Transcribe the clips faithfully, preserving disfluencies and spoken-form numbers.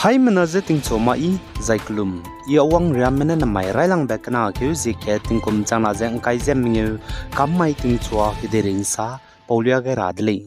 Haimena je tingchu ma i, zai kelum. I Awang Riamme ne namai railangbe kena keu zie ke tingkum changna ze ngkai ze mengeu, kam mai tingchua kedeirei nsa, paulia gai ra de lei.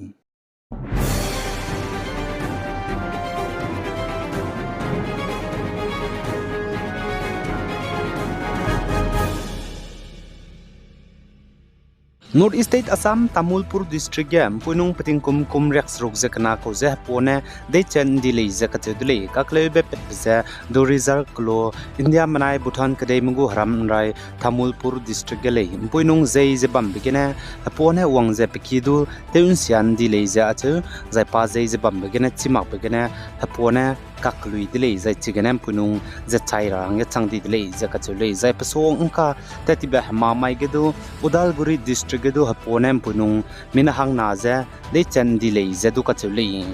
North East State Assam, Tamulpur District ge mpuinung petingkum kum riakseruk ze kena kau ze hepuane deichat ndi lei ze kacheu de lei. Kakleube patbe ze du rizar kelo India menai Bhutan kedeime gu heram nrai Tamulpur District ge lei. Mpuinung zei ze bambe gene hepuane wang ze peki du tew nsia ndi lei ze acheu, zai pa zei ze bambe gene chimakbe gene hepuane kakkelui de lei, zai chigene mpuinung ze chai ra hangge chang di de lei ze kacheu lei. Zai pesuang ngka tat tibe hema mai ge du Udalguri District ge du hepuane mpuinung mina hangna ze deichat ndi lei ze du kacheu lei.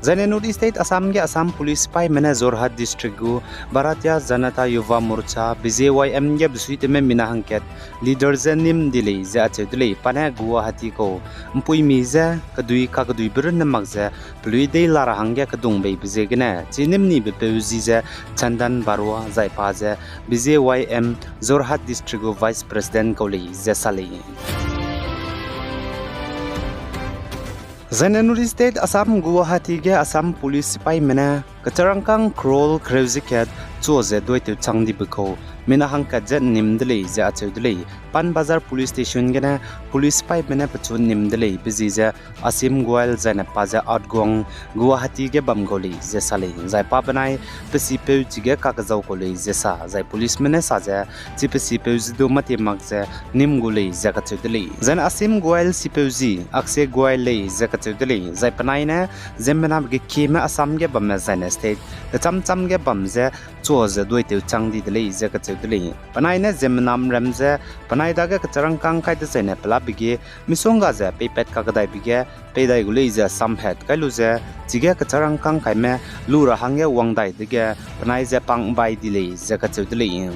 Zaine North East State Assam ge Assam Police sipaime ne Jorhat District gu Bharatiya Janata Yuva Morcha, B J Y M ge besuitewme mina hangkat leader ze nîm di lei ze acheu de lei. Pa ne Guwahati kau mpuimi ze kedui kakeduibe runne mak ze pelui dei la ra hangge kedung beibe ziegene chi nîm nibe peu zi ze Chandan Barua zai pa ze B J Y M Jorhat District gu Vice President kau lei ze sa lei. Zaine North East State Assam Guwahati ge Assam Police sipaime ne kecharangkâng crore kereu ze kat chua ze duaitew chang dibe kau mina hangkat ze nîm de lei ze acheu de lei. Panbazar Police Station gene police sipaime ne pechu nîm de lei, pe zi ze Asim Goel zaine pa ze Outgoing Guwahati ge bam kau lei ze sa lei. Zai pa benai pe sipeu chige kakezau kau lei ze sa, zai policeme ne sa ze chi pe sipeu zi du mâtie mak ze nîm gu lei ze kacheu de lei. Zaine Asim Goel sipeu zi Akshay Goel lei ze kacheu de lei. Zai penai ne ziemmename gekieme Assam ge bamme zaine state kecham cham ge bam ze chua ze duaitew chang di de lei ze kacheu de lei. Penai ne ziemmenam ram ze penai dage kecharangkâng kai dezaine pelabe ge misongga ze peipat kakedaibe ge peidai gu lei ze samhat kai lu ze chige kecharangkâng kaime lu ra hangge wang dai dege penai ze pang bai di lei ze kacheu de lei.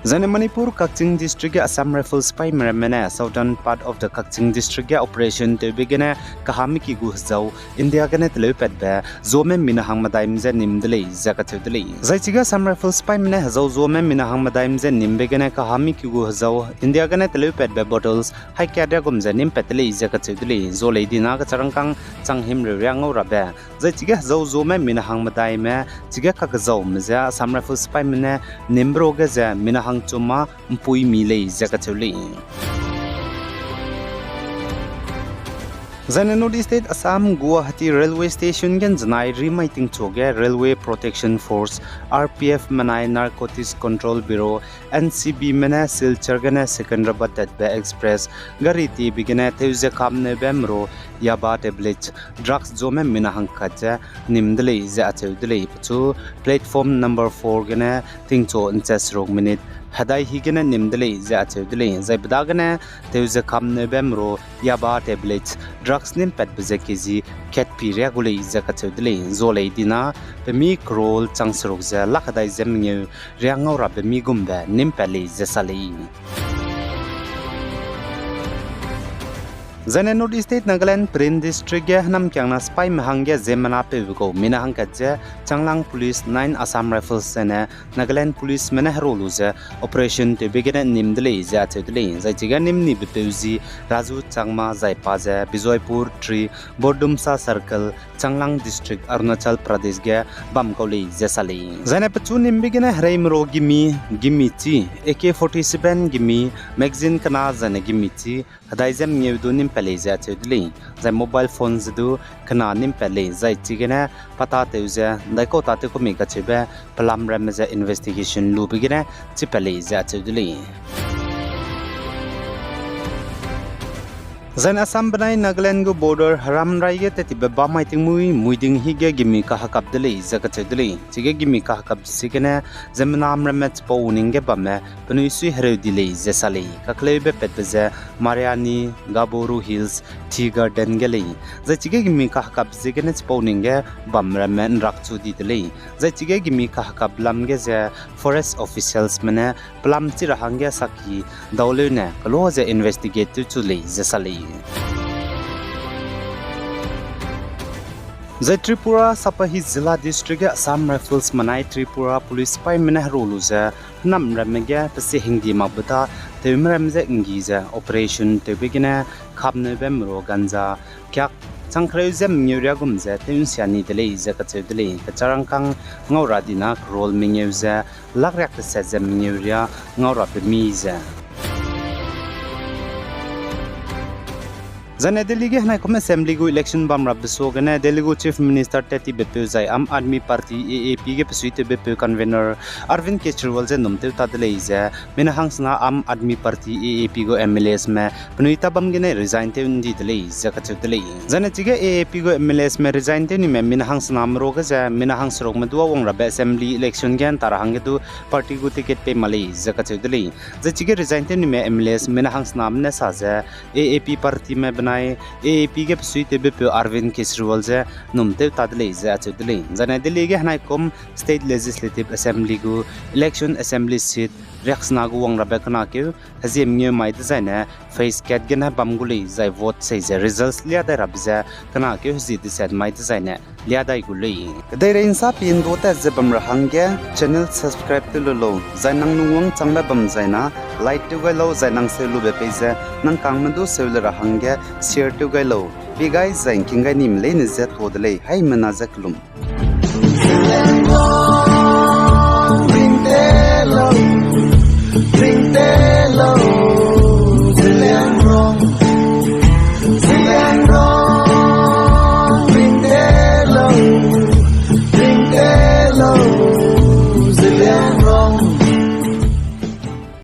Zaine Manipur Kakching District ge Assam Rifles sipaime ramme ne southern part of the Kakching District ge operation tewbe gene kahamiki gu hezau India gene teleupatbe zuame mina hangmedaime je nîm de lei ze kacheu de lei. Zai chige Assam Rifles sipaime ne hezau zuame mina hangmedaime je nîmbe gene kahamiki gu hezau India gene teleupatbe bottles haikariagum ze nîmpat de lei ze kacheu de lei. Zualei dina kecharangkâng chang himreu ria ngau rabe zai chige hezau zuame mina hangmedaime chige kakezaume ze Assam Rifles sipaime ne nîmbe ruage ze mina hangchum mâ mpuimi lei ze kacheu lei. Zaine North East State Assam Guwahati Railway Station ge nzenai rimai tingchu ge Railway Protection Force, R P F menai Narcotics Control Bureau, N C Bme ne Silchar gene Secunderabad tatbe express gari tiebe gene tewze kamneube mru yaba tablets drugs zuame mina hangkat ze nîm de lei ze acheu de lei. Pechu platform number four gene tingchu nchat seruk minute hedai hi gene nîm de lei ze acheu de lei. Zai pe dagene tewze kamneube mru yaba tablets drugs nîmpatbe ze kezi katpi ria gu lei ze kacheu de lei. Zualei dina pe mi crore chang seruk ze lak hedai ze mengeu ria ngau rabe mi gumbe nîmpat lei ze sa lei. Zaine North East State Nagaland Peren District ge hênamkiangna sipaime hangge ziemmena peube kau mina hangkat ze Changlang Police, nine Assam Rifles zaine Nagaland Policeme ne hero lu ze operation tewbe gene nîm de lei ze acheu de lei. Zai chige nîm nibe peu zi Raju Changma zai pa ze Bijoypur three, Bordumsa Circle, Changlang District, Arunachal Pradesh ge bam kau lei ze sa lei. Zaine pechu nîmbe gene hereime ru gimi, gimi chi, A K forty-seven gimi, magazine kena zaine gimi chi hedai ze mengeu du nîmpat lei ze acheu de lei. Zai mobile phone ze du kena nîmpat lei, zai chigene pa tâtew ze ndaikau tâtew ku mei kacheube pelam ramme ze investigation lube gene chipat lei ze acheu de lei. Zaine Assam benai Nagaland gu border heram rai ge tat tibe bam mai tingmuî, muiding hi ge gimi kahekap de lei ze kacheu de lei. Chige gimi kahekap ziegene ziemmenam ramme chipau ning ge bamme penui sui hereu di lei ze sa lei. Kakleube patbe ze Mariani, Gaboru Hills, Tea Garden ge lei. Zai chige gimi kahekap ziegene chipau ning ge bam ramme nrakchu di de lei. Zai chige gimi kahekap lam ge ze forest officialsme ne pelam chi ra hangge saki dauleu ne kelo ze investigate tewchu lei ze sa lei. Zai Tripura Sapahi Zilla District ge Assam Rifles menai Tripura Police sipaime ne heru lu ze, hênam ramme ge pesi hingdi makbe da, tewme ram ze nggi ze operation tewbe gene, kapneube merua ganja kiak changkereu ze mengeu riâ gum ze tew nsia ni de lei ze kacheu de lei. Kecharangkâng ngau ra dina crore mengeu ze lakh riak teset ze mengeu riâ ngau rabe mi ze Zaine Delhi ge henaikum assembly gu election bam rabe suagene Delhi gu Chief Minister tat tibe peu zai Aam Aadmi Party, A A P ge besuitewbe peu convener Arvind Kejriwal ze num tew ta de lei ze, mina hangsena Aam Aadmi Party, A A P gu M L As me penui ta bam gene resign tew ndi de lei ze kacheu de lei. Zaine chige A A P gu M L As me resign tew nime mina hangsename ruage ze mina hangserukme du a wang rabe assembly election ge nta ra hangge du party gu ticket pei ma lei ze kacheu de lei. Zai chige resign tew nime M L As mina hangsename ne sa ze, A A P partyme benai A A P ge besuitewbe peu Arvind Kejriwal ze num tew ta de lei ze acheu de lei. Zaine Delhi ge henaikum State Legislative Assembly gu election assembly seat riaksena gu wang rabe kenakeu hezie mengeu mai dezaine phase kat gene bam gu lei zai vote sei ze results liâ dai rabe ze kenakeu hezie deset mai dezaine liâ dai gu lei. Kedeirei nsa pi ndu tat ze bam ra hangge channel subscribe tew lu lau, zai nang lungwangchangbe bam zaina like tew gai lau, zai nang seu lube pei ze nang kangme du seu le ra hangge share tew gai lau. Pi gai zai ngking gai nime leine ze tuâ de lei, haimena ze kelum.